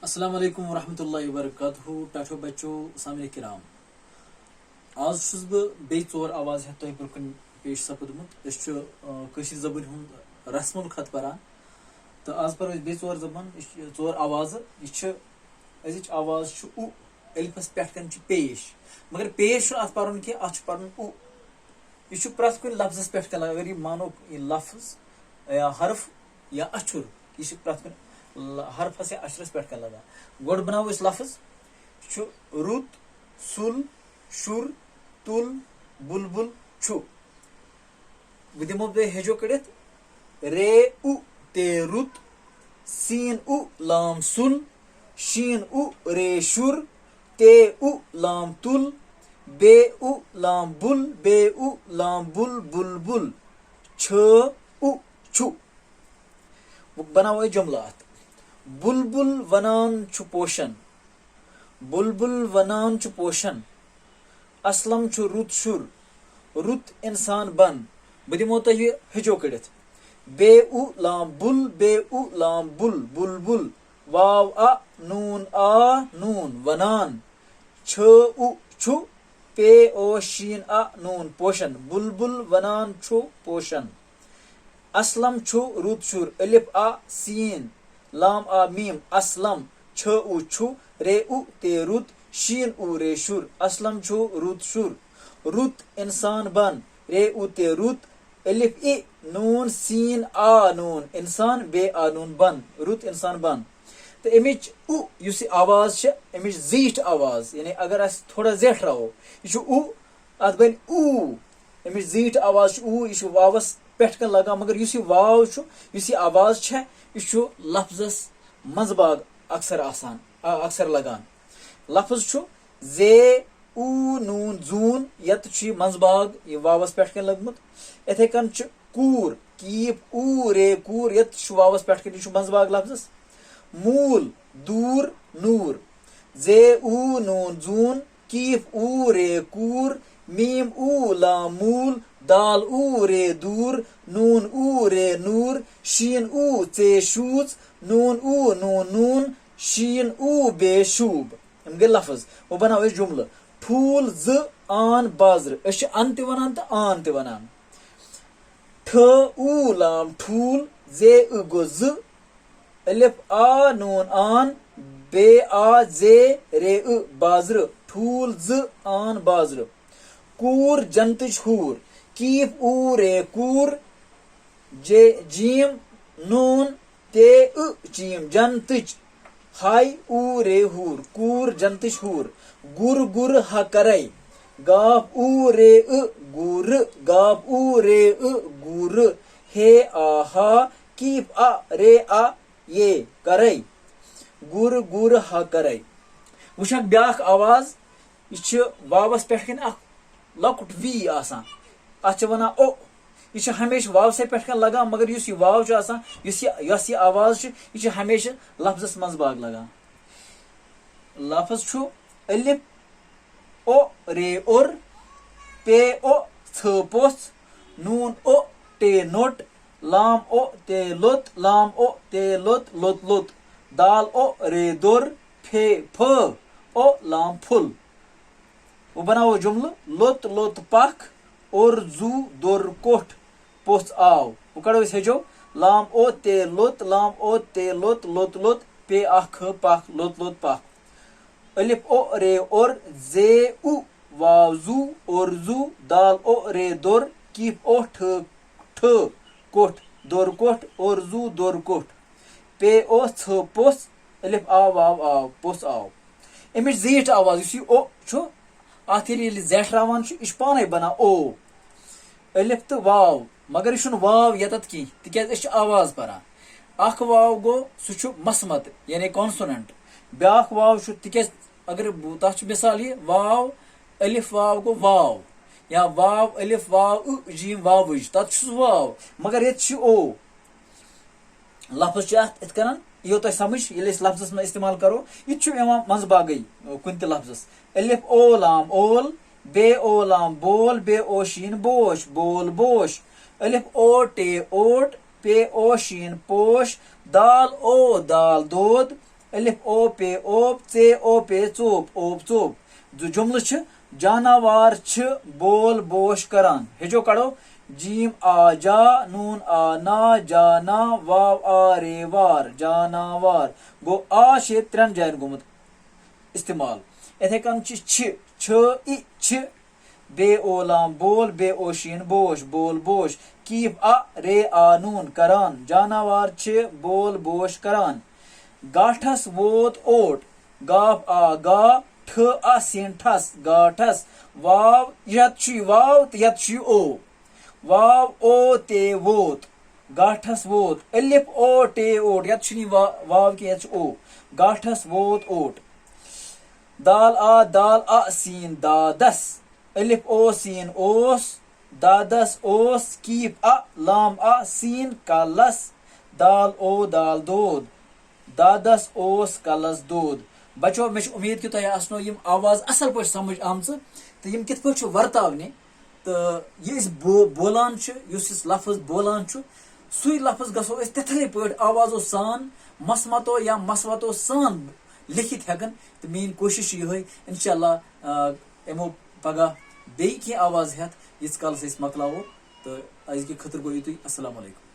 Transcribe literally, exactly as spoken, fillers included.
السلام علیکم ورحمۃ اللہ وبرکاتہ۔ ٹاٹھو بچو، سامعین کرام، آز چھُس بہٕ بیٚیہِ ژور آواز ہٮ۪تھ تۄہہِ برٛونٛہہ کُن پیش سپدمُت۔ أسۍ چھِ، آ، کٲشِر زبٲنۍ ہُنٛد رسم الخط پران، تہٕ آز پرو أسۍ بیٚیہِ ژور زبان، یہِ چھِ ژور آوازٕ۔ یہِ چھِ، أزِچ آواز چھِ اُ، الفس پٮ۪ٹھ کَنۍ چھِ پیش، مگر پیش چھُنہٕ اَتھ پرُن کینٛہہ، اَتھ چھُ پرُن اُ۔ یہِ چھُ پرٛٮ۪تھ کُنہِ لفظس پٮ۪ٹھ کَنۍ، اگر یہِ مانو، یہِ لفظ یا حرف یا اچھُر، یہِ چھُ پرٛٮ۪تھ کُنہِ ل-، حرفس یا اچھرس پٮ۪ٹھ کَنۍ لگان۔ گۄڈٕ بناوو أسۍ لفظ، یہِ چھُ رُت، سُل، شُر، تُل، بُلبُل، چھُ۔ بہٕ دِمو تۄہہِ ہیٚجو کٔڑِتھ۔ رے اُ تے رُت، سین اُ لام سُل، شین اُ رے شُر، تے اُ لام تُل، بے اُ لام بُل، بے اُ لام بُل، بُلبُل، چھٲ اُ چھُ۔ وۄنۍ بناوو أسۍ جملہٕ اَتھ۔ بُلبُل وَنان چھُ پوشن، بُلبُل وَنان چھُ پوشن، اسلم چھُ رُت شُر، رُت اِنسان بن۔ بہٕ دِمو تۄہہِ یہِ ہیٚچھو کٔڑِتھ۔ بے اُ لام بُل، بے اُ لام بُل، بُلبُل۔ واو اَ، نوٗن آ، نوٗن وَنان۔ چھٲ اُ چھُ، پے او شیٖن اَ، نوٗن پوشن۔ بُلبُل وَنان چھُ پوشن۔ اسلم چھُ رُت شُر۔ الف آ سین، لام آ میم، اسلم، چھٲ اُ چھُ، رے اُ تے رُت، شیٖن اُ رے شُر۔ اسلم چھُ رُت شُر۔ رُت اِنسان بن، رے اُ تے رُت، الف اِ، نوٗن سین آ نوٗن، اِنسان بے آ نوٗن بن، رُت اِنسان بن۔ تہٕ اَمِچ اُ یُس یہِ آواز چھِ، اَمِچ زیٖٹھ آواز، یعنی اگر أسۍ تھوڑا زیٹھراوو، یہِ چھُ اُ، اَتھ بَنہِ اوٗ۔ اَمِچ زیٖٹھ آواز چھِ اوٗ، یہِ چھُ واوَس پٮ۪ٹھ کَنۍ لَگان، مگر یُس یہِ واو چھُ، یُس یہِ آواز چھےٚ، یہِ چھُ لفظَس منٛزباگ اکثر آسان، آ، اکثر لَگان۔ لفظ چھُ زے اوٗ نوٗن زوٗن، یَتھ چھُ یہِ منٛزباگ، یہِ واوَس پٮ۪ٹھ کَنۍ لوٚگمُت۔ یِتھَے کَنۍ چھُ کوٗر، کیٖپ اوٗ رے کوٗر، یَتھ چھُ واوَس پٮ۪ٹھ کَنۍ، یہِ چھُ منٛزباگ لفظَس۔ موٗل، دوٗر، نوٗر۔ زے اوٗ نوٗن زوٗن، کیٖف اوٗ رے کوٗر، میٖم اوٗ لام موٗل، دال اوٗ رے دوٗر، نوٗن اوٗ رے نوٗر، شیٖن اوٗ ژے شوٗژ، نوٗن اوٗ نوٗن نوٗن، شیٖن اوٗ بے شوٗب۔ یِم گٔے لفظ۔ وۄنۍ بناو أسۍ جملہٕ۔ ٹھوٗل زٕ آن بازرٕ۔ أسۍ چھِ ان تہِ وَنان تہٕ آن تہِ وَنان۔ ٹھ اوٗ لام ٹھوٗل، زے ٲ گوٚو زٕ، الف آ نوٗن آن، بے آ زے رے ٲ بازرٕ، ٹھوٗل زٕ آن بازرٕ۔ کوٗر جنتٕچ حوٗر، کیٖف اوٗ رے کوٗر، جے جیٖم نوٗن تے ٲ چیٖم جنتٕچ، ہاے اوٗ رے حوٗر، کوٗر جنتٕچ حوٗر۔ گُر گُر ہا کرے، گاف اوٗ رے ٲ گوٗرٕ، گاف اوٗ رے ٲ گوٗرٕ، ہے آ ہا، کیٖف آ رے آ یے کرے۔ گُر گُر ہا کرے۔ وٕچھ اکھ بیٛاکھ آواز، یہِ چھِ واوَس پٮ۪ٹھ کَنۍ اکھ لۄکُٹ وی آسان، اَتھ چھِ وَنان او۔ یہِ چھِ ہمیشہِ واوسٕے پٮ۪ٹھ کَنۍ لَگان، مگر یُس یہِ واو چھُ آسان، یُس یہِ، یۄس یہِ آواز چھِ، یہِ چھِ ہمیشہِ لفظَس منٛزباگ لَگان۔ لفظ چھُ الف او رے اوٚر، پے او ژھٲ پوٚژھ، نوٗن او ٹے نوٚٹ، لام او تے لوٚت، لام او تے لوٚت، لوٚت لوٚت، دال او رے دوٚر، پھے پھٲ، او لام پھُل۔ وۄنۍ بناوو جملہٕ، لوٚت لوٚت پکھ، اوٚر زُو دوٚر کوٚٹھ، پوٚژھ آو۔ وۄنۍ کڑو أسۍ ہیٚجو، لام او تے لوٚت، لام او تے لوٚت، لوٚت لوٚت، پے اکھ کھٲ پکھ، لوٚت لوٚت پکھ۔ الف او رے اوٚر، زے اُ واو زُو، اوٚر زُو، دال او رے دوٚر، کیف او ٹھٲ ٹھٲ، کوٚٹھ، دوٚر کوٚٹھ، اوٚر زُو، دوٚر کوٚٹھ۔ پے او ژھٲ پوٚژھ، الف آ واو آو، پوٚژھ آو۔ اَمِچ زیٖٹھ آواز، یُس یہِ او چھُ، اَتھ ییٚلہِ، ییٚلہِ زیٹھراوان چھُ، یہِ چھُ پانَے بَنان او۔ الف تہٕ واو، مگر یہِ چھُنہٕ واو یَتَتھ کینٛہہ، تِکیٛازِ أسۍ چھِ آواز پَران۔ اَکھ واو گوٚو، سُہ چھُ مَسمَت، یعنی consonant۔ بیٛاکھ واو چھُ، تِکیٛازِ اگر بہٕ، تَتھ چھُ مِثال یہِ، واو، الف واو گوٚو واو، یا واو، الف واو، ٲ، جیم واوٕج، تَتھ چھُ سُہ واو، مگر ییٚتہِ چھُ او۔ لفظ چھُ اَتھ یِتھ کٔنۍ، یِیو تۄہہِ سمجھ، ییٚلہِ أسۍ لفظس منٛز استعمال کرو، یہِ تہِ چھُ یِوان منٛزٕ باگٕے، کُنہِ تہِ لفظس۔ الف او لام اول، بے او لام بول، بے او شیٖن بوش، بول بوش۔ الف او ٹے اوٹ، پے او شیٖن پوش، دال او دال دود، الف او پے اوپ، ژے او پے ژوپ، اوپ ژوپ۔ زٕ جملہٕ چھِ، جاناوار چھِ بول بوش کران۔ ہیٚچھو کڑو، جیم آ جا، نون آ نا، جانا، واو آ رے وار، جاناوار۔ گوٚو آ چھِ ییٚتہِ ترٛٮ۪ن جاین گوٚمُت استعمال۔ یِتھے کٔنۍ چھِ چھِ، چھِ، ای چھِ، بے او لام بول، بے او شین بوش، بول بوش۔ کیف آ رے آ نون کران۔ جاناوار چھِ بول بوش کران۔ گاٹھس ووت اوٹ۔ گاف آ گا، ٹھ آ سین ٹھس، گاٹھس۔ واو، یتھ چھُ یہِ واو تہٕ یتھ چھُ یہِ او۔ واو او تے ووت۔ گاٹھس ووت۔ الف او ٹے اوٹ۔ یتھ چھُنہٕ یہِ وا-، واو کینٛہہ، یتھ چھُ او۔ گاٹھس ووت اوٹ۔ دال آ دال آ سین دادس۔ الف او سین اوس۔ دادس اوس۔ کیف آ لام آ سین کلس۔ دال او دال دود۔ دادس اوس کلس دود۔ بچو، مےٚ چھِ اُمید کہِ تۄہہِ آسنو یِم آواز اصل پٲٹھۍ سمجھ آمژٕ تہٕ یِم کِتھ پٲٹھۍ چھِ ورتاونہِ۔ تہٕ یہِ أسۍ بو-، بولان چھِ، یُس أسۍ لفظ بولان چھُ، سُے لفظ گژھو أسۍ تِتھے پٲٹھۍ آوازو سان، مسمتو یا مسوتو سان لیکھِتھ ہٮ۪کان۔ تہٕ میٲنۍ کوٗشِش چھِ یِہوٚے، انشاءاللہ، آ، یِمو پگاہ بیٚیہِ کینٛہہ آواز ہٮ۪تھ، ییٖتِس کالس أسۍ مۄکلاوو۔ تہٕ أزکہِ خٲطرٕ گوٚو یِتُے۔ السلام علیکم۔